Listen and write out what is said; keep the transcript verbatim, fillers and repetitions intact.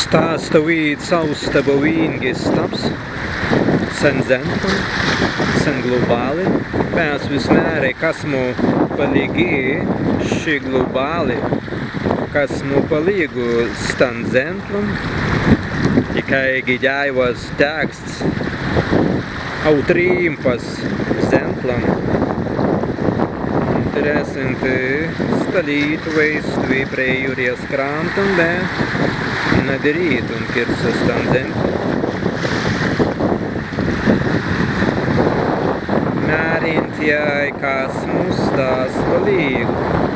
Stas stawīds austabawīngis stabs sen zentlan, sen Glaubālin. Be as wis mēri, kasmu palīgi ši Glaubāli, kasmu palīgu stan zentlan, ikāigi dēiwas teksts Autrimpas zentlan. Interessanti, stalītwei stwi prei jūrjas krantan, be nadirītun kīrsa stan zentlan. Mērintjai, kasmu stas palīgu.